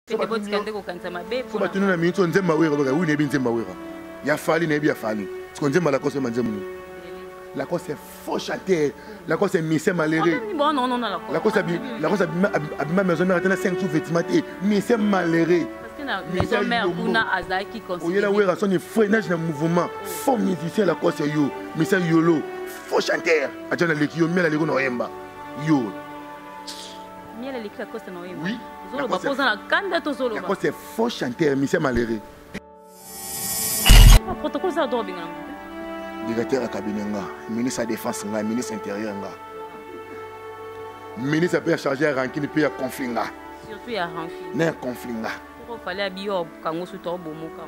Te botika nde kokanisa mabe so batuni na minute oyo nzemba wera oloka wi nayebi nzemba wera ya fali nayebi ya fali siko nzemba lacoste yeba nzembo nini lacoste est faux chanteur lacoste est musicien malheureux lacoste lacoste abima maison mère ata na 5 sous vêtement te musicien malheureux oyela wera soni freinage na mouvement faux musicien lacoste yo musicien yolo faux chanteur atia na leki yo miel aleki na oyemba yo miel aleki lacoste na oyemba oui ozoloba mpo oza na kanda to ozoloba lacoste est faux chanteur musicien malheureux protocole eza droit obengana moto directeur ya cabinet nga ministre ya défense nga ministre intérieur nga ministre mpe ya chargé ya rancune mpe ya conflit nga surtout ya rancune na ya conflit nga fallait abiyo kango sutu obomoka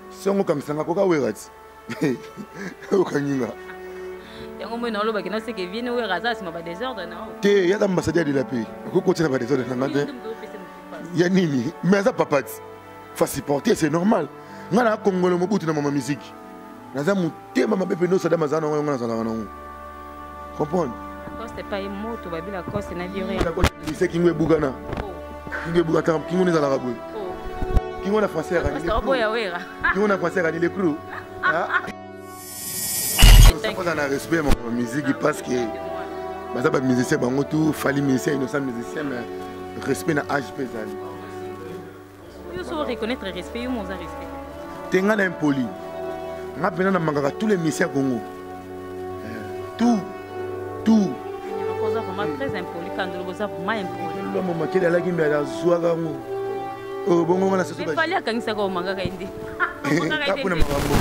songo kangisanga koka wera ti okangi nga yango moi naolobaki naseke viene wera aza nsima badésordre na te yaza ambassadeur de la paix okokotina badésordre na nga te ya nini mais aza papa ti fa supporter c'est normal nga na kongolo mobutu na mama musique naza motema mabe mpe ndosadam aza nango yango nazalaka nango comprendre kingo ebukana kingo ebukana kingo nezalaka boye kingo na français kingo na français akani lecru oza na respect ya musique parce que baza bamusicien bango tout fali musicien innocent musicien mais respect na age mpe ezali yo so reconnaître respect yo moza respect te nga na impoli nga mpena na mangaka tous les musiciens ya congo eh, tout tout oza vraiment très impoli kandolo oza vraiment impoli lomo makeli alaki mbe azwaka yango oyo oh, bongo nga na sosofali akangisaka omangaka ye nde mpona makambo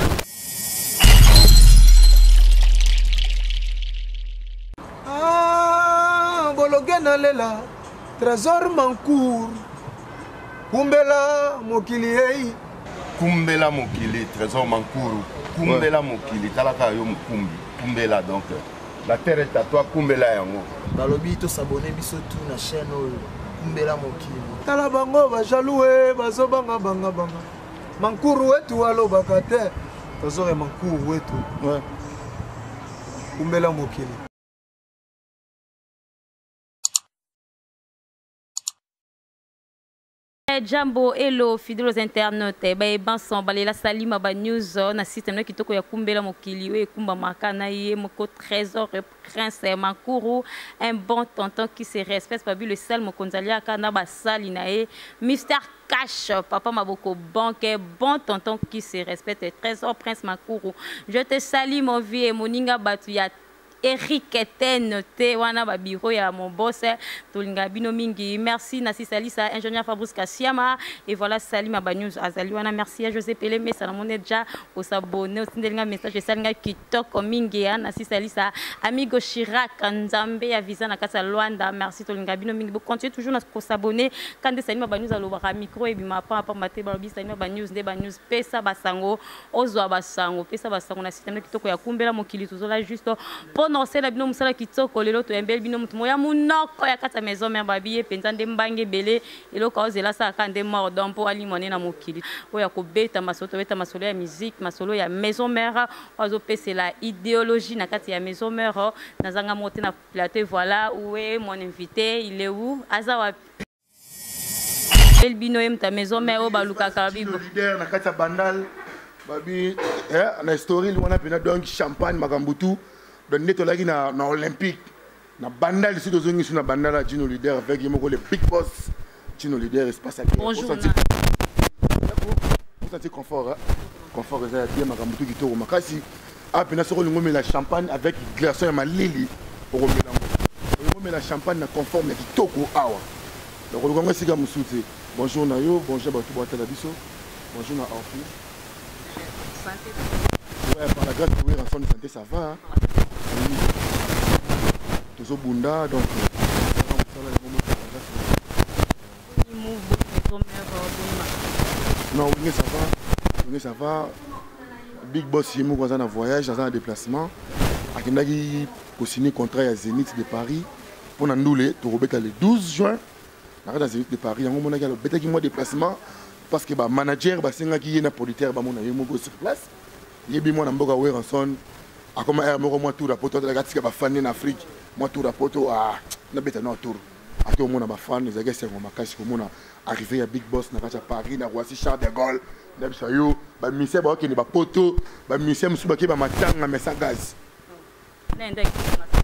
ah, bologe nalela trésor mancour kumbela mokili ei kumbela mokili trésor mankuru kumbela mokili talaka yo mokumbi kumbela donc la terre est à toi kumbela yango balobi tosabone biso tu na chaîne oyo kumbela mokili tala bango bajaloue bazobanga banga banga mankuru wetu alobaka te trésor ya mankuru wetu ouais. kumbela mokili Eh, jambo hello fidèles internautes baye banso balela salima ba news euh, na système na kitoko ya kumbela mokili oyo ekumbamaka na ye moko trésor prince mankuru un bon tonton qui se respecte babi le sal mokonzi aliaka na basali na ye mister cash papa maboko banque bon tonton qui se respecte trésor prince mankuru je te salue mon vieux moninga bato ya Eric Eten te wana ba bureau ya mon boss tolinga bino mingi merci na sisalisa ingénieur Fabrice Kasiama et voilà Salima ba news azali wana merci à José Pele mesa na mone déjà ko s'abonner otindelinga message esalinga kitoko mingi ya na sisalisa amigo Chirac Nzambe ya visa na kati ya Luanda merci tolinga bino mingi bo continuer toujours na ko s'abonner quand Salima ba news alobaka micro ebima pa pa mate balobi Salima ba news nde ba news pesa basango ozwa basango pesa basango na systeme kitoko ya kumbela mokili tozola juste mpo na kosala bino mosala kitoko lelo toyambeli bino moto moya monoko ya kati ya maison mare babi ye mpenza nde mbanga ebele eloko aozela asalaka nde mordon mpo alimwa nde na mokili oyo ya kobeta masolo tobeta masolo ya musique masolo ya maison mare oyo azopesela idéologie na kati ya maison mare nazanga moko te na plateau voilà où est mon invité il est où aza wapi bino ye moto ya maison mare oyo balukaka bibo leader na kati ya bandal babi eh, na story wana mpena donc champagne makambo tout donc nde tolaki na, na olympique na bandal lisusu tozongi su na bandal ya gino leader avec ye moko le big boss gino leader espace ya bonjour osanti confort hein? confort eza ya bien makambo tu kitoko makasi awa mpena soki olingi omela champagne avec glaçon ya malili okomela yango olingi omela champagne na confort ya kitoko awa donc oluka yango esika mosusu te bonjour na yo bonjour bato batala biso bonjour na orphi ouais, par la grâce de Werrason santé ça va hein? oui. tozobunda donc mosala yango moko par la grâce non wenge ça va wenge ça va big boss ye moko aza na voyage aza na déplacement akendaki kosigne contrat ya zénith de paris mpo na ndule tokobeta le 12 juin na kati ya zénith de paris yango omonaki alobetaki mwa déplacement parce que bamanager basengaki ye na producteur bamona ye moko sur place yebi mwana mboka werrason akoma aire moko mwa tour ya poto atalaki atika bafani na afrique mwa tour ya poto ah, nabeta no tour Ake omona bafan, ezalaki esengo makasi komona arrivé ya Big Boss na kati ya Paris, na Roissy Charles de Gaulle. Nayebisa yo, bamusicien baokende bapoto, bamusicien mosusu bakei bamatanga, mais sans gaz.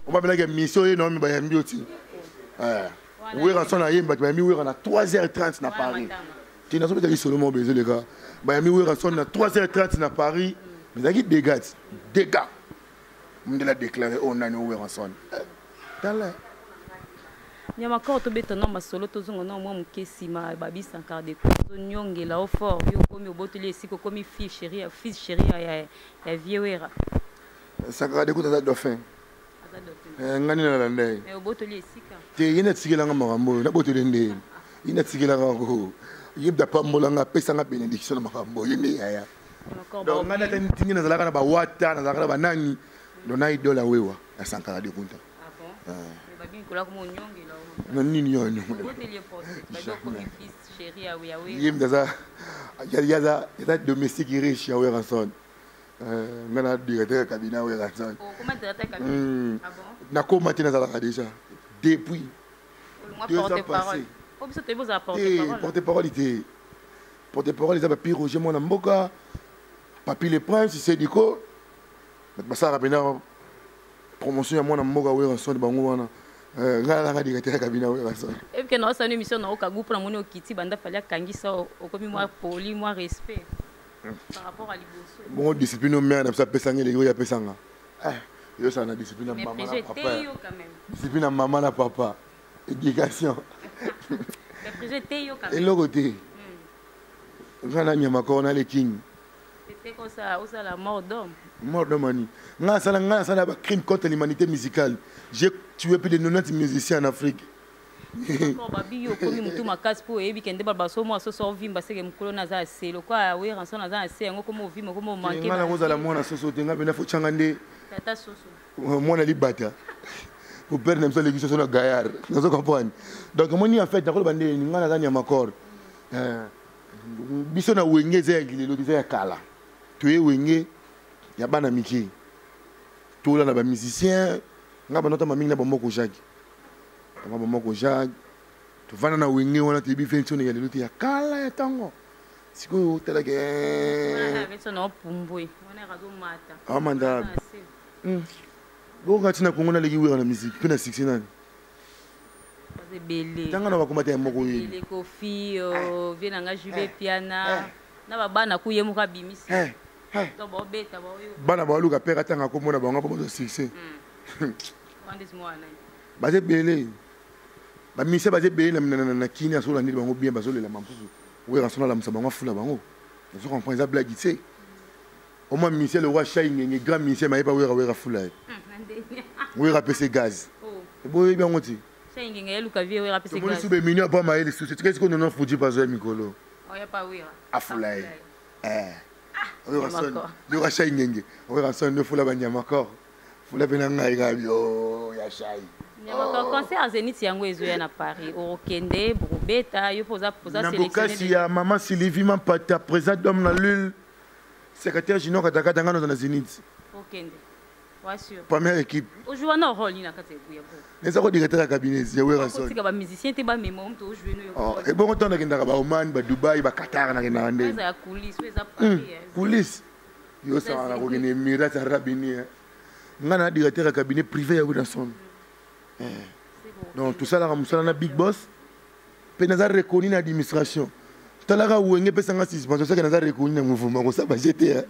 Obabelaki mission oye naomi bayambi yo ti Werrason ayembaki, bayambi Wera na 3h30 na Paris. Te, nazobeta lisolo moko bezoleka. Bayambi Werrason na 3h30 na Paris, ezalaki dégâts, dégâts. Mundela déclaré oyo nani o Werrason. Tala. Nyama kor, tobeta na masolo, tozonga na mwa moke nsima. Babi Sankara de ozonyongela o fort, yo okomi obotoli esika, okomi fille chérie ya fils chérie ya vieux Wera. Sankara de kuta aza dauphin. Aza dauphin. Ngai nini nalanda ye? Mais obotoli esika. Te, ye nde atikelanga makambo oyo, nabotoli nde ye nde atikelanga yango. Ye nde apambolanga, apesanga bénédiction na makambo oyo, ye nde yaya. Donc ngai nata ntingi, nazalaka na bawata, nazalaka na banani, donc na idole ya Wewa ya Sankara de Kunta. Ah bon? Mais babi Nicolas komo onyongela o. Na nini yo nyongela? Oboteli ye poste, babi okomi fils chéri ya Wera. Ye mutu aza ye aza domestique riche ya Werrason. Nga na directeur ya cabinet ya Werrason. Okoma directeur ya cabinet? Ah bon? Nakoma te, nazalaka déjà depuis Olongwa 2 ans porte-parole. passé. Po biso toyebi ozala Te, porte-parole. Porte parole te, porte parole eza Papi Roger mwana mboka, Papi le Prince Sediko. Bato basalaka mpena promotion ya mwana mboka Werrason, bango wana. Ngai nalanga directeur ya cabinet ya Werrason. Ebi ke naosala émission na okagu mpo namoni okiti banda Fally akangisa, okomi mwa poli, mwa respect par rapport à liboso. Bongo discipline o mare na biso apesanga, eleki oyo apesanga. Yosala na discipline ya Mais mama na prison papa. eteyi yo quand même. Discipline ya mama na papa, éducation. Mais prison eteyi yo quand même. Eloko te, ngai na nyama koro na le king. C'était kosala osala mort d'homme. Mort d'homme ani? Ngai nasala bacrime contre l'humanité musicale, j'ai tué plus de 90 musiciens en Afrique. Encore babi yo okomi motu makasi mpo oyebi ke nde bato baso mwa soso ovimba seke mokolo naza ya se lokwa Werrason naza na se yango komi ovimba, komi omanke. Ngai nakozala mwana soso te, ngai mpena fo tyanga nde Tata soso. Mwana libata po père na biso aleki soso na gaillard, nazo comprendre. Donc omoni, en fait nakoloba nde ngai naza nyamakor. Biso na Wenge eza ya lelo te, eza ya kala. Toye Wenge ya bana mike, tolanda bamusicien. Ngai banotama mingi na Bamoko Jacques, papa Bamoko Jacques. Tovanda na Wenge wana, toyebi vention ya lelo te, ya kala ya ntango. Sikoyo otalaki. Biso na opumbwe wana azomata. Amanda. Na se. Boka ntina Kongo naleki Wera na musique mpe na succès nani? Baza ebele. Ntanga na bakoma te ya moko oyebi. Ebele, Kofi, vie na nga Jube Piana na babana ku ye moko abimisi. Donc baobeta baoyo. Bana baluka pere atanga komona bango mpo bazwa succès. Wana ndeti mwana. Baza ebele, bamusicien baza ebele na kini. Azolandeli bango bien, bazolelama mosusu. Werrason alamusa bango, afula bango. Ozo comprendre, eza blague te. Omwa musicien le roi Shai Ngenge, grand musicien, mayeba Wera, Wera fula ye. Na ndenge. Wera apesa gaz. Boyebi yango ti. Shai Ngenge yeluka vie Wera apesa. Tomoni gaz. su bemini apa mayele susu tika sikoyo nono fuji pazo ya mikolo. Oya pa Wera. Afula ye. Nyamakor. Yoka Shai Ngenge, Werrason nde fula banyamakor, fula mpe na ngai kaka bio ya Shai. Nyamakor, concert ya Zénith yango ezoya na Paris, okokende bokobeta yo mpo oza Na sélectionné? Bokasi ya mama Sylvie Mampata, président d'homme na Lule, secrétaire junior katakata, ngai naza na Zénith. Okende wa sûr. Première équipe. Ozwi wana rôle nini na kati ya ebuya bo? Eza ko directeur ya cabinet ya Werrason. Otika bamusicien te, bamema moto ojue no yo. Oh, ebongo ntango nakendaka baOman, baDubai, baQatar, nakendaka nde. Eza ya coulisse oyo eza Paris. Coulisse yo osaka na kokende Émirats arabes unis. Ngai na directeur ya cabinet privé ya Werrason, donc tosalaka mosala na Big Boss mpe naza reconnu na administration. Talaka, Wenge epesanga suspension soki naza reconnu na mouvement kosala bagta.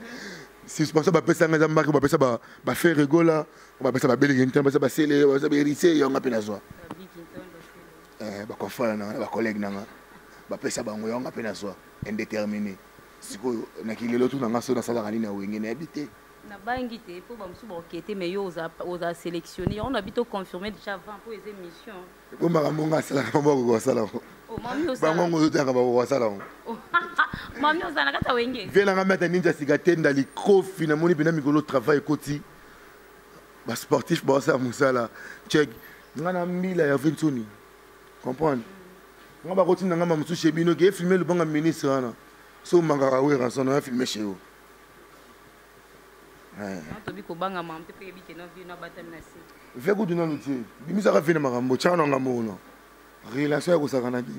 Suspension bapesanga eza mbaki bapesa baFerre Gola, bapesa babelege ntan, bapesa basele, bapesa baHéritier, yonga mpe nazwa baconfrère nanga na bacollègue nanga, bapesa bango, yonga mpe nazwa indéterminé. Sikoyo nakilelo tu nanga so nasalaka nini na Wenge, nayebi te. Nabangi te mpo bamosusu baoke te, mais yo oza sélectionné, yango na bi toconfirme déjà avant mpo eza émission. Po makambo nga asalaka, bango bakoka kosala yango. Oh, mami. Bango ngo ozotanga, bakoka kosala yango. Mami, ozala na kati ya Wenge. Vie nanga mata ninja sika te, ndali Kofi. Namoni mpena mikolo travail ekoti, basportif baosala mosala. Check, nga na mbila ya Vensoni, comprendre nga, bakotinda nga mamosusu chez bino ke efilme lobanga ministre wana. So omangaka Werrason, na filme chez yo. Tobi kobanga mama te mpe yebi ke no vie no abatami na se. Ve kutu nanu te, bimisaka vie na makambo tyaka na ngambo kuna. Relation ya kosakana te.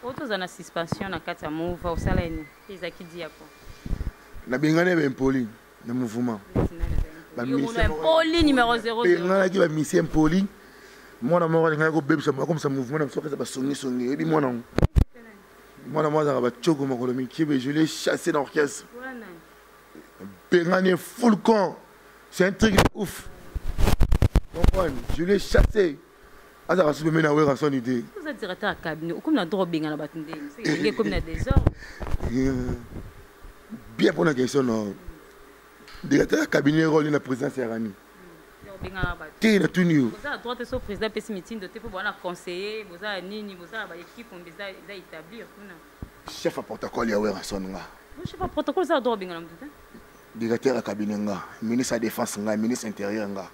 Oyo toza na suspension na kati ya mova, osala nini? Ezalaki di ya ko Nabengani ya baimpoli na mouvement. Impoli numéro 0. Benganaki bamisie impoli. Mwana moko alingaki kobebisa, akomisa mouvement na biso akesa basongisongi. Oyebi mwana ngo, mwana moko azalaka bacoko makolo mikie. Je l'ai chassé na orchestre, bengani full con. C'est un truc de ouf, comprendre. Je l'ai chassé, azalaka su pembeni na Wera soni te. Oza directeur ya cabinet, okomi na droit obengana bato ndenge ekomi na désordre? Bien, mpona question na directeur ya cabinet, rôle na présidence ya rani te, natuni yo. Boza na droit te. So président apesi mitindo te, mpo boza na conseiller, boza na nini, boza na baéquipe eza établir kuna. Chef ya protocole ya Werason, nga. Chef ya protocole oza na droit obengana motu te. Directeur ya cabinet, nga. Ministre ya défense, nga. Ministre intérieur, nga.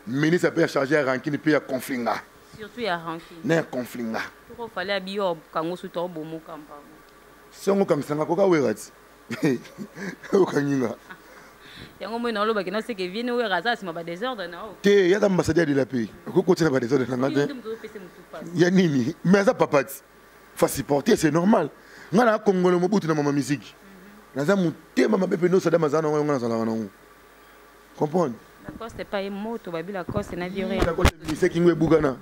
Ministre mpe ya chargé ya rancune mpe ya conflit, nga. Surtout ya rancune. Na ya conflit, nga. Toko fale abi yo kango suta obomoka mpango. Songo okangisanga koka Wera ti okangi nga. Yango moi naolobaki na seke viene Wera aza nsima badésordre na te. Yaza ambassadeur de la paix, okokotina badésordre na nga te ya nini? Mais aza papa ti fa supporter, c'est normal. Nga na Kongolo Mobutu na mama musique, naza motema mabe mpe nosadam aza nango, yango nazalaka nango, comprendre. Lacoste pa ye moto babi Lacoste na viore. Lacoste kingo ebukana,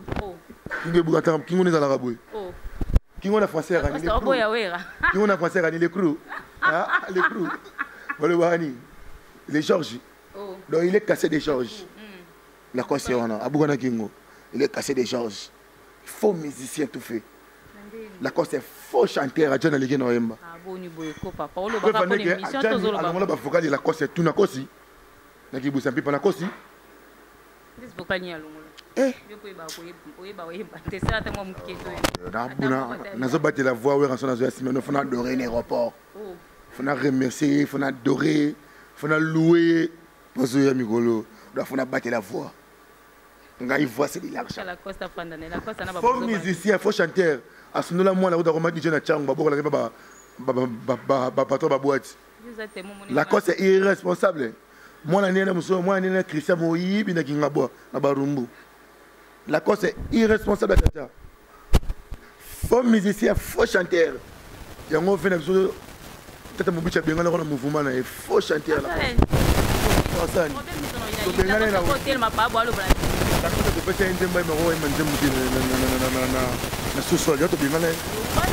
kingo ebukana, kingo nezalaka boye, kingo na français yakani, kingo na français yakani, le crew, le crew balobaka nini, les Georges. Donc il est cassé des Georges. Lacoste wana abukana kingo, il est cassé des Georges, faux musicien tout fait. Lacoste est faux chanteur. Adjani aleki na oyemba alongola bavocal ya Lacoste tu nakosi nakibusa mpipa nakosi. Nazobatela voix. Werrason nazoya nsima no, fona adorer na aéroport, fona remercier, fona adorer, fona louer. Bazoya mikolo, donc fona batela voix. Ngai voix, c'est de l'argent. Faux musicien, faux chanteur, asundola mwana kuta koma DJ na chango, babokolaki bapatron baboîte. Lacoste est irresponsable. Mwana nene mosusu, mwana nene Christian moyibi na Kingabwa na Barumbu. Lacoste est irresponsable tata, faux musicien, faux chanteur. Yango fe na biso tata Mobici abengana na mouvement na ye, faux chanteur. Tobengana na topesa ye nzembo, ye moko oyemba nzembo te na sous-sol ya tobengana ye.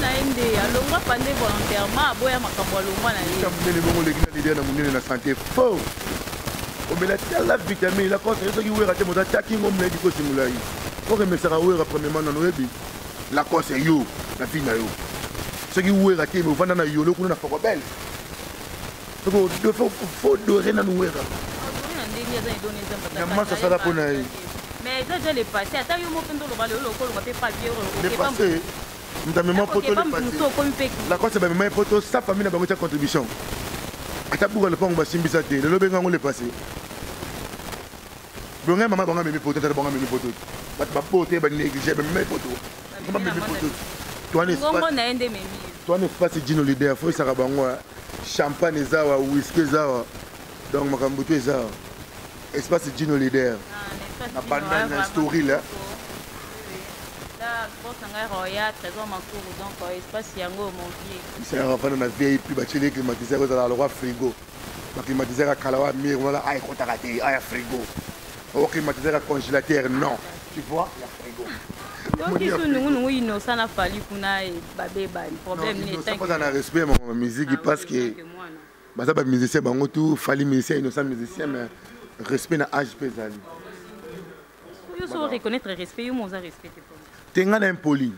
Na ye nde alongwa pande volontairement, aboya makambo, alongwa na ye. Monene bongo oleki na leader na monene na santé, faux omela tala vitamine. Lacoste, soki Wera te, moto ataki ngo molai dikosi molai oremesaka Wera. Premièrement, nano oyebi Lacoste, yo na vie na yo, soki Wera te, ovanda na yolo kuna na Fokobel, faut adorer nanu Wera. Na maso asala mpo na ye. Mais eza déjà le passé. Ata yo moko nde oloba lelo, okoloba mpe pa. Le passé, moto amema poto, le passé. Lacoste bamema ye poto, sa famille na bango tia contribution, ata buka lopango basimbisa te. Lelo benga yango le passé. Bongai mama bango amemi poto, tata bango amemi poto, bato babote banéglige, bamema ye poto, bamemi poto. Towana espace Dino leader, fo esaka bango champagne eza awa, whisky eza awa, donc makambo to eza awa. Espace Dino leader na banda na story la. Roya Trésor Makuru, donc espace yango, mon vieux. Bisaka vanda na VIP, batieli climatiseur, ezala lokwa frigo. Baclimatiseur ya kala wa mire wana aya ekotaka te, aya frigo o climatiseur ya congélateur, non, tu vois, ya frigo. Yoki su nungunungu Innocent na Fally kuna babebani, problème nini? Aza na respect ya musique, parce que baza bamusicien bango tout. Fally musicien, Innocent musicien, mais respect na âge mpe ezali. Yo so reconnaître respect, yo mo oza respect te. Te, nga na impoli,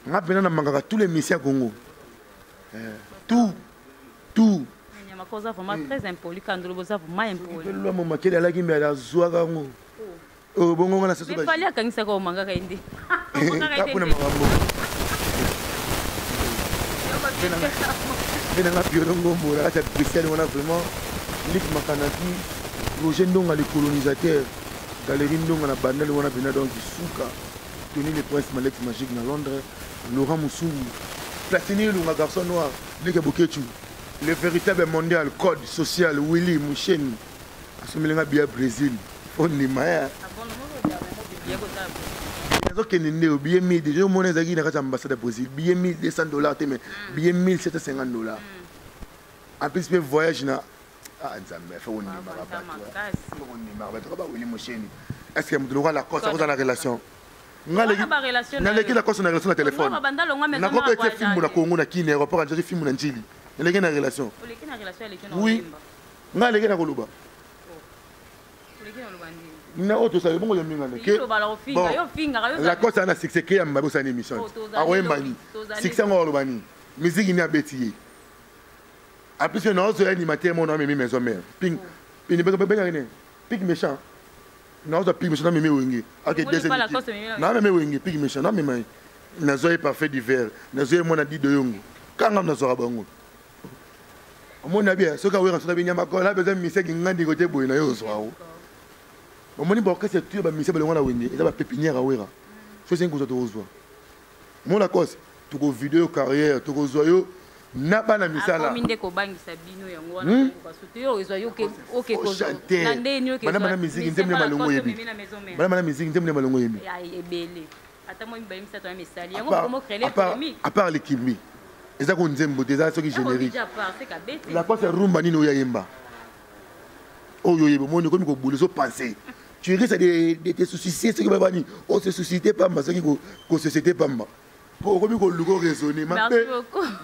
nga mpena na mangaka tous les musiciens ya Congo, tout tout. Nyama oza vraiment très impoli, kandolo boza vraiment impoli. Lwa momakeli alaki mbe azwaka yango oyo bongo nga na saso. Fally akangisaka omangaka ye nde. Mpona makambo mpe nanga Piolo Ngombo na kati ya Bruxelles wana, vraiment Lik Makanaki, Roger Ndonga le colonisateur, Galerie Ndonga na Bandali wana mpena, donc suka Tony le Prince, Malex Magique na Londres, Laurent Musungu, Platini Elunga, garçon noir, Leke Bokechu, le véritable mondial, code social, Willy Musheni asomelenga bia Brésil, ondima ya. Nazokende nde billet 1000 déjà, omona ezalaki na kati ya ambassade ya Brésil, billet 1200 $ te, mais billet 1750 $. En plus mpe voyage na, ah Nzambe, faut kondimaka bato, faut kondimaka bato ka baweli mosheni. Est ce que moto lokola Lacoste akozala na relation? Naleki Lacoste na relation na telefone, nakobeti fimbu na Kongo, na Kini aéroport, anjaki fimbu na Njili. Naleki na relation? Oui, ngai aleki na koloba na oyo tosali bongo, yominga Lacoste aza na succès ke yamba bosani émission, akoyemba nini? Succès yango aloba nini? Musique nini abeti ye? En plus naozoya animateur mona amemi maison mère, ping bengaki nini, Pig Méchant. Naozwa Pig Méchant, namemi Wenge, ake deuxième, namemi Wenge, Pig Méchant namema ye, nazwa ye Parfait d'hiver, nazwa ye mwana Dido Yongo, kanga nazwaka bango. Omoni bien, soki awera soki abinyama kola besoin miseki ngandi kote boye na yo, ozwa o omoni baorchestre tu bamisia balongo na Wenge, eza bapépinière. Awera so esengi kozwa, tokozwa mo Lacoste, tokovideo yo carrière, tokozwa yo na bana misala. Nde kobangisa bino yango wana yo ezwa yo. Bana bana musique, nzembo nde malongo oyebi, bana bana musique, nzembo nde malongo oyebi. Ebele, ata moi mibale, misato ya misali yango komo créer polémique. À part likimbi, eza ko nzembo te, eza soki générique. Lacoste, rumba nini oyo ayemba oyo oyebi? Omoni okomi kobula, ozopense, tu risques de te soucier. Soki babani ose suscité pamba, soki kosociété pamba, mpo okomi koluka oraisonner mabe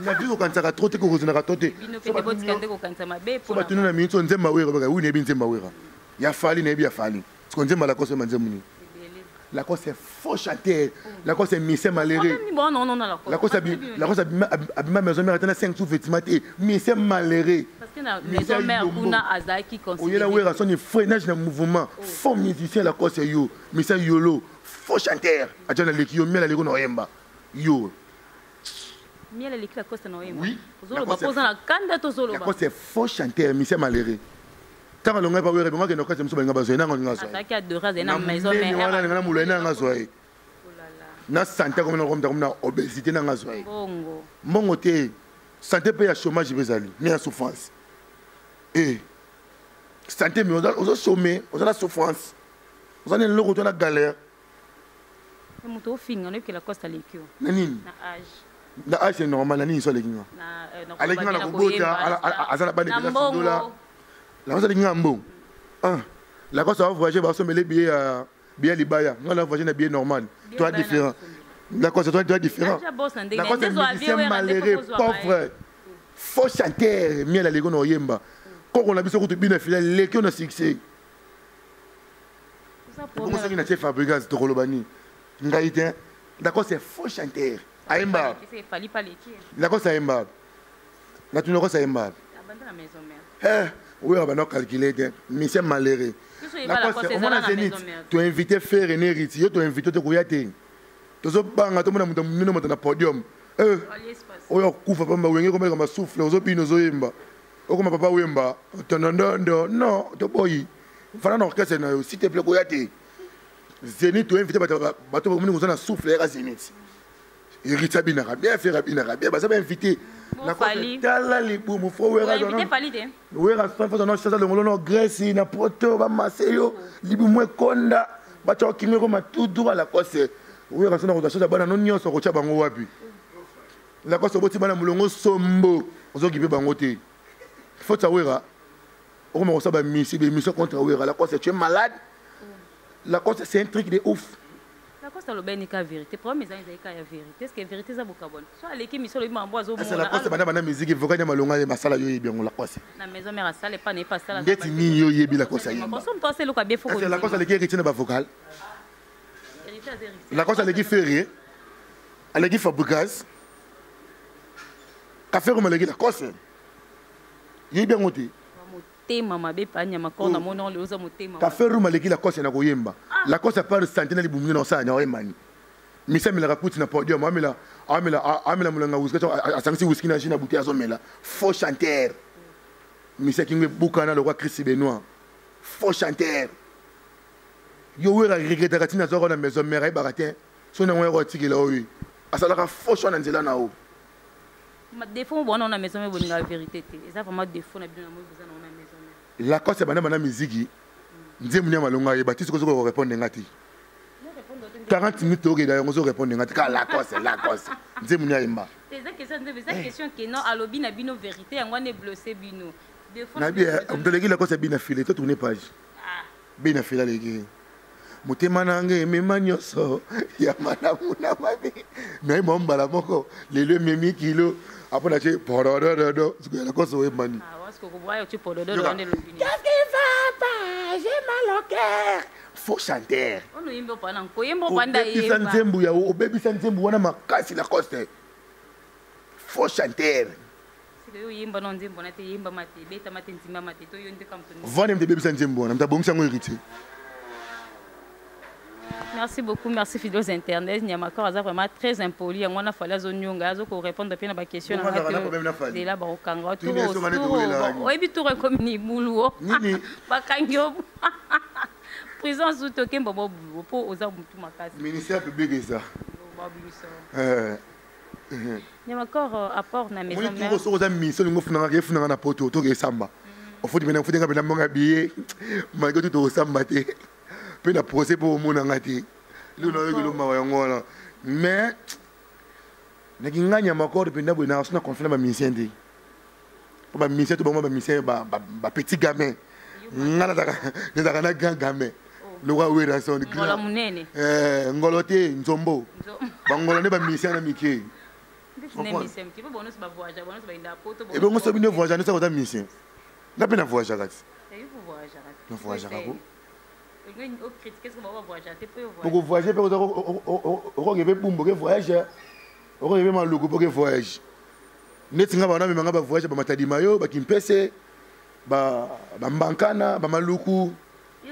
na vie, kokanisaka trop te, koraisonnaka trop te. So batuni na minute oyo nzemba Wera, baka wi, nayebi nzemba Wera ya Fally, nayebi ya Fally. Siko nzemba Lacoste, oyeba nzembo nini? Lacoste est faux chanteur, Lacoste est musicien malheureux. Lacoste abima maison mère ata na 5 sous-vêtements te, musicien malheureux. Oyela Wera soni freinage na mouvement, faux musicien Lacoste, yo musicien yolo, faux chanteur, atia na leki yo miel aleki na oyemba yo. Miel aleki Lacoste na oyemba? Oui. Ozoloba mpo oza na kanda, tozoloba. Lacoste est faux chanteur, musicien malheureux. Ntango alongai pa Wera, bango akende orchestre mosusu, balinga bazwa ye nanga, olinga azwa ye wana, alinga na molai nanga azwa ye na santé, akomi na obésité, nanga azwa ye mbongo te, santé mpe ya chômage mpe ezali ne ya souffrance e santé, mais ozosome, oza na souffrance, oza na eloko to na galère. Moto ofinga noyebi ke Lacoste aleki yo. Na nini? Na âge. Na âge, c'est normal. Na nini so aleki nga? Aleki nga na kobota, aza na bana ebele, asundola. Lacoste aleki nga mbongo. Lacoste avoyage, basomele billet ya billet libaya, nga na voyage na billet normal. Toi différent, Lacoste, toi toi différent. Lacoste musicien malheureux, pauvre, faux chanteur. Miel aleki na oyemba, koko na biso kutu bino fila leki na succès. Bongo soki natie Fabregas, tokoloba nini? Ngai te. D'accord, c'est faux chanteur, ayemba. Lacoste ayemba, natuni, Lacoste ayemba oyo banda calculer te, musicien malheureux. Omona Zénith, toinvite Ferre ne Riti, yo toinvite te, koya te, tozobanga tomona moto monene moto na podium oyo akufa pamba. Wenge komeleka masouffle, ozobina, ozoyemba, okoma Papa Wemba, tonondondo. Non, toboyi, fana na orchestre na yo, s'il te plaît, koya te. Zénith, toinvite bato bakomoni koza na souffle yaka Zénith. Héritier abinaka bien, Ferre abinaka bien, baza bainvité. Tala libumu, fo Wera Wera no longolo no Grèce na Poto, bamase yo libumu ekonda, bato okingi ekoma tout droit. Lacoste, Wera so na kozwa chose, bana no nyonso kotya bango wapi? Lacoste, oboti bana molongo sombo, ozokipe bango te. Faute ya Wera, okoma kosala bamisi, bémission contre Wera. Lacoste, tu es malade. Lacoste, c'est un truc de ouf. Lacoste alobeni ka vérité, problème ezali, ezali ka ya vérité. Est ce que vérité eza bokabwana? So aleki miso, olobi mambo. Azomona Lacoste, banda banda musique, vocal ya malonga ye basala, yo oyebi yango, Lacoste? Na maison mère asala, epa na ye pa asala. Ndeti nini yo oyebi Lacoste ayemba? So moto asala eloko abie fo. Lacoste aleki Héritier na bavocal? Lacoste aleki Ferre, aleki Fabregas, kafere aleki Lacoste, yebi yango te. Motema mabe pa nyama kor na moni ole, oza motema. Kafe Ruma aleki Lacoste na koyemba. Lacoste apart santé na libumu na osala na oyembani misi, amelaka kuti na podium, amela amela amela molanga whisky, asangisi whisky na jus na bouteille, azomela. Faux chanteur, misi akingo ebukana lokwa Chris Benoit, faux chanteur. Yo Wera regretaka ntina azwaka na maison mère, ayebaka te so nango yako atikela oyo asalaka faux choix na nzela na o. Défaut bona na maison mère, bolinga vérité te, eza vraiment défaut na bino na moi boza na maison mère. Lacoste, banda banda miziki, nzembo ni ya malonga ayeba ti soki soki korépondre nga te. 40 minutes okenda yango ozo répondre nga te kaka Lacoste, Lacoste, nzembo ni ayemba. Eza question nzembo, eza question ke non, alobi na bino vérité, yango wana eblesse bino. Nabi moto aleki Lacoste abina file to tourne page. Bina file aleki motema na ngai emema nyonso ya malamu na mabe, naye mwa mbala moko lelo ememi kilo apo na tie pododododo sikoyo ya Lacoste oyembani. Qu'est-ce qui va pas? J'ai mal au cœur. Faux chanteur, obebisa nzembo ya, obebisa nzembo wana makasi. Lacoste faux chanteur. Vane moto ebebisa nzembo wana, moto abongisa yango Héritier. Merci beaucoup, merci fidèles internautes. Nyamakor aza vraiment très impoli. Yango wana Fally azonionga, azo ko répondre pe na ba question na nga te. De là bakokanga tour, oyebi tour ekomi ni bulu, bakangi yo prison su, tokemba bobulu mpo oza mutu makasi. Ministère public eza. Nyamakor, apport na maison mère. Soki oza mission, olingi ofunanga, efunanga na poto, toke esamba, ofuti pena, ofuti nga pena mbongo ya billet, malgré tout tokosamba te mpe na procès mpo omonanga te. Lelo nayoki mawa yango wana, mais naki nga Nyamakor mpenza boye na na confiance na bamusicien te, mpo bamusicien to bango bamusicien bapetit gamin, nga nazalaka na grand gamin lokwa Werrason. Ngolo te, nzombo bangolo nde bamusicien na mike. Ebongo so bino voyage nde oza musicien, nga mpe na voyageaka ti, na voyageaka ko okovoyage mpe okoke mpe bumbu oke voyage, okoke mpe Maluku mpo oke voyage neti nga bana memanga bavoyage, bamatadima yo, bakimpese, bambankana, bamaluku,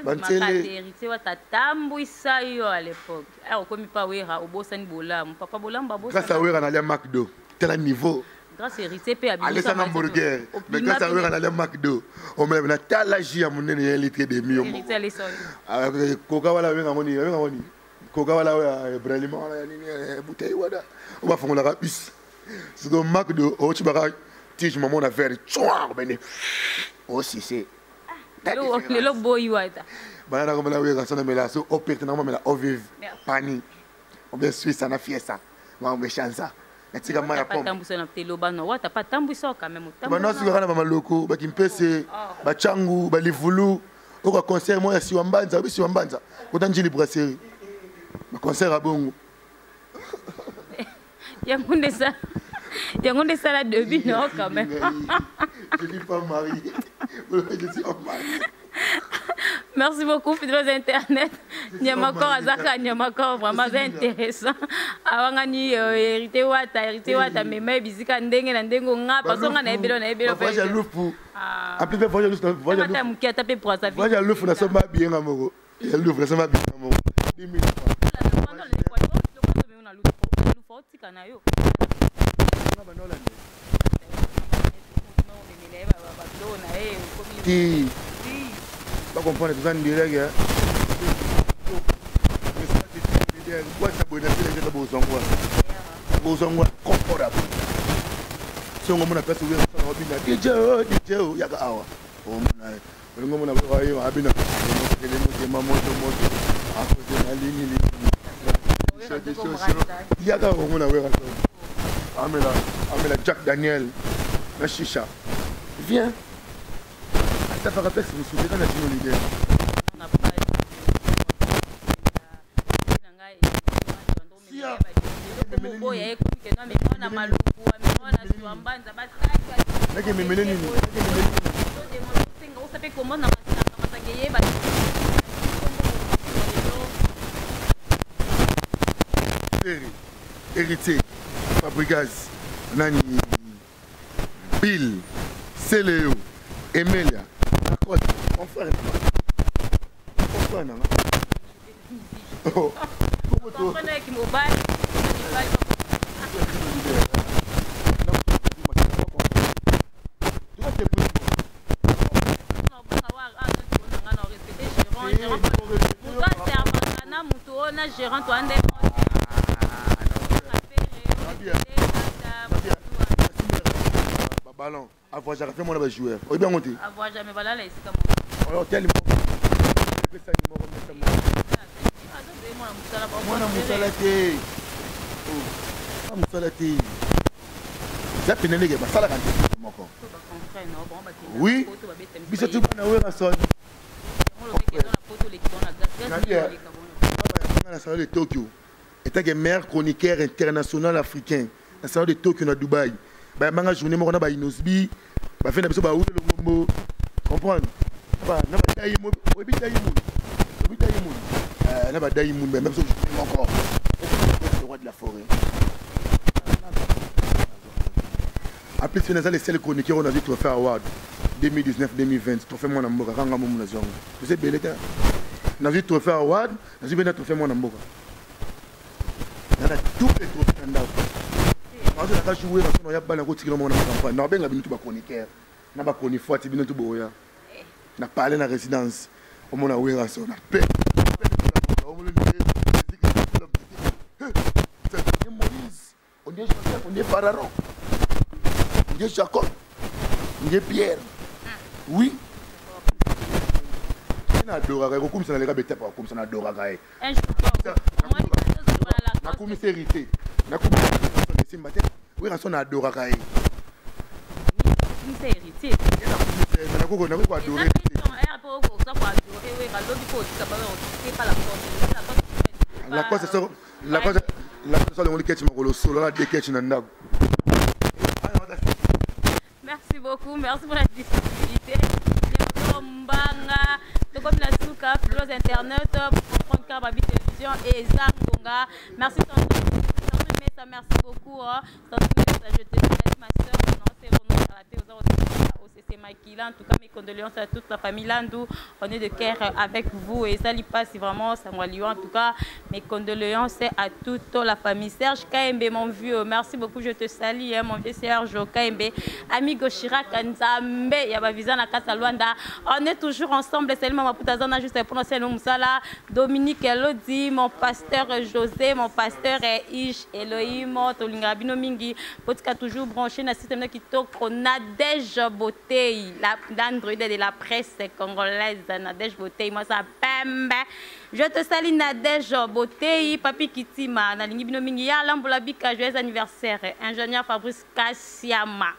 bantsele. Héritier watatambwisa yo à l'époque, okomi pa Wera, obosani bolamu papa, bolamu. Grâce à Wera nalia Macdo, tala niveau. Grâce Héritier mpe. Alesanga hamburger, mais grâce à Wera nalia Macdo, omela na tala jus ya monene ya litre demi. Yo koka wana babengango nini? Babengango nini koka wana oyo bralima wana ya nini, bouteille wana oyo bafungolaka bus? Sikoyo Macdo oti baka tige mamo na verre tswar bene osise. Lelo boyi wata. Bana nakomela Wera so namela so operte, nakomamela ovive pani obe Suisse na fiesa makambo echansa, natika mai ya pompe. Wata pa tambwisa quand même. Bana sukaka na bamaloko, bakimpese, bachangu, balivulu, oka concert moko ya Siwa Mbanza, obi Siwa Mbanza kota Njili Brasserie, baconcert ya bongo. Yango nde esala début no quand même. Je dis pas marié, je suis homme marié. Merci beaucoup, fidèles internautes. Nyamakor azaka Nyamakor vraiment aza intéressant. Awangani Héritier Wata, Héritier Wata mema bisika ndenge na ndenge nga parce nga na ebelo na ebelo. Voyage à Lufu. En plus voyage à Lufu, voyage à Lufu. Moki ata pe Brazzaville. Voyage à Lufu na somba bien nga moko. Ya Lufu na somba bien nga moko. 10 000 francs. Otika na yo. Nga banola ti bacomprendre toza direct bwasa boye na sila bozwangwa bozwangwa comfortable. Songo mona place oyo obina DJ o DJ o yaka awa, omona olingo mona oyo abina motokele motema moto moto akoze na lini lini yaka, omona wera amela amela Jack Daniel na shisha, viens atafaka place mosusu eka na tino leader. Boya ekukeno amemona Maluku, amemona Siwambanza. Nake memele nini? Osape komona masanga, masanga eyeba. Héritier, Fabrigaz, nani, Bill, Celeo, Emelia, Lacoste, mon frère, mon frère nanga. Oh. Mobali. Na motu oyo na gérant to ande. Baballon avoyageaka mpe mona bajoueur, oyebi yango te. Avoyage me balala esika. Hôtel moko, epesani moko, mesa moko. Mwana mosala te, mwana mosala te, eza pene ndenge basalaka nte moko. Oui, biso tu bana Werrason na salon de Tokyo étant que meilleur chroniqueur international africain na salon de Tokyo na Dubaï, bayambanga journée moko na baInnoss'B, bafe na biso baule longombo, comprendre, na badayimo, oyebi dayimo, oyebi dayimo, na badayimo, bayamba biso journée moko, le roi de la forêt. En plus naza le seul chroniqueur oyo nazwi trophée award 2019 2020, trophée mwana mboka. Kanga momu nazwi yango, toza ebele te. Nazwi trophée award, nazwi mpe na trophée mwana mboka, nana tous les trophées na ndako. Nazolaka jouer nasono ya bana kotikela moko na macampagne, nabenga bino tu bachroniqueur na bachronifoiti, bino tu boya na palais na résidence, omona Werrason na pe Moïse, on dit Joseph, on dit Pharaon, on dit Jacob, on dit Pierre. Oui, na adoraka ekokumisa na leka betapa, akumisa na adoraka ye. Nakumisa hérité, nakumisa esimba te. Werrason na adoraka ye. Kumisa héritier. Nakoki koadorer. Lacoste, Lacoste, Lacoste alongoli keti makolo solo na de keti na ndako. Merci beaucoup, merci pour la disponibilité. Mbanga, comme la souka, fidèles internautes, pour comprendre Karababi Télévision et Zangonga. Merci Sandrine, Sandrine Messa, merci beaucoup. Hein. Sandrine Messa, je te salue, ma soeur. Non, c'est vraiment à la télé, au CC Makila. En tout cas, mes condoléances à toute la famille Landou. On est de cœur avec vous. Et ça, passe vraiment, ça En tout cas, mes condoléances à toute la famille. Serge KMB, mon vieux, merci beaucoup, je te salue, hein, mon vieux Serge KMB. Amigo Chirac Nzambe, ya ba visa na kasa Luanda. On est toujours ensemble. Salut Mama Putazana, juste pour nous, Moussala. Dominique Elodi, mon pasteur José, mon pasteur Ish Elohim, tolinga bino mingi. Botika toujours branché na système kitoko Nadège Botei, la l'android de la presse congolaise, Nadège Botei, moi ça pembe. Je te salue Nadège Botei, Papi Kitima, nalingi bino mingi. Ya Lambola Bika, joyeux anniversaire. Ingénieur Fabrice Kassiama.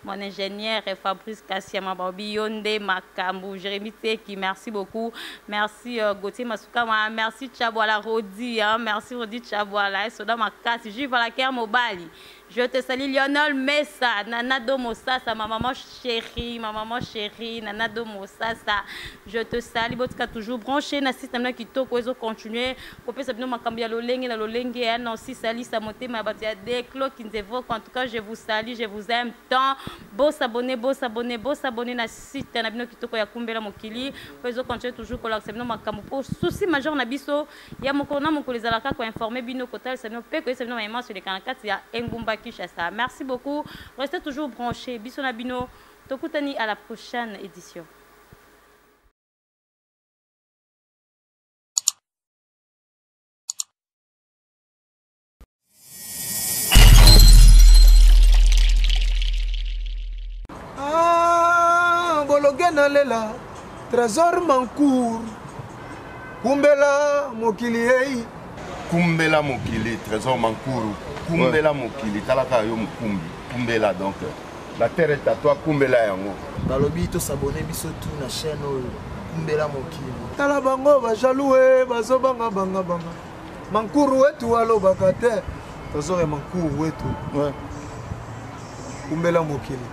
Mon ingénieur Fabrice Kassiama Babi Yonde Makambu, Jérémy Teki, merci beaucoup. Merci Gauthier Masukama, merci Tchabouala Rodi, hein, merci Rodi Tchabouala, Soda Makasi, Juve à la Kerre Mobali. Je te salue Lionel Messa, Nana Domosasa, ma maman chérie, ma maman chérie, Nana Domosasa. Je te salue, botika toujours branché na système kitoko ezo continuer. Kopesa bino makambo ya lolenge na lolenge, hein, Nancy Salisa motema bato ya Declo Kinzevo. En tout cas, je vous salue, je vous aime tant. Beau s'abonner, beau s'abonner, beau s'abonner na site na bino kitoko ya Kumbela Mokili. Ezo continuer toujours kolakisa bino makambo po souci majeur na biso ya mokolo na mokolo ezalaka ko informer bino, kotalisa bino pe koyebisa bino mayema sur les 44 ya engumba Kinshasa. Merci beaucoup. Restez toujours branchés. Biso na bino. Tokutani à la prochaine édition. Ah, bologe nalela Trésor Mancour, kumbela mokili ei. Kumbela mokili, Trésor Mankuru, kumbela mokili, talaka yo mokumbi, kumbela. Donc la terre est à toi, kumbela yango. Balobi tosabone biso tu na chaîne oyo, Kumbela Mokili. Tala bango bajaloux e, bazobanga banga banga. Mankuru wetu alobaka te, tozore Mankuru wetu. Kumbela mokili.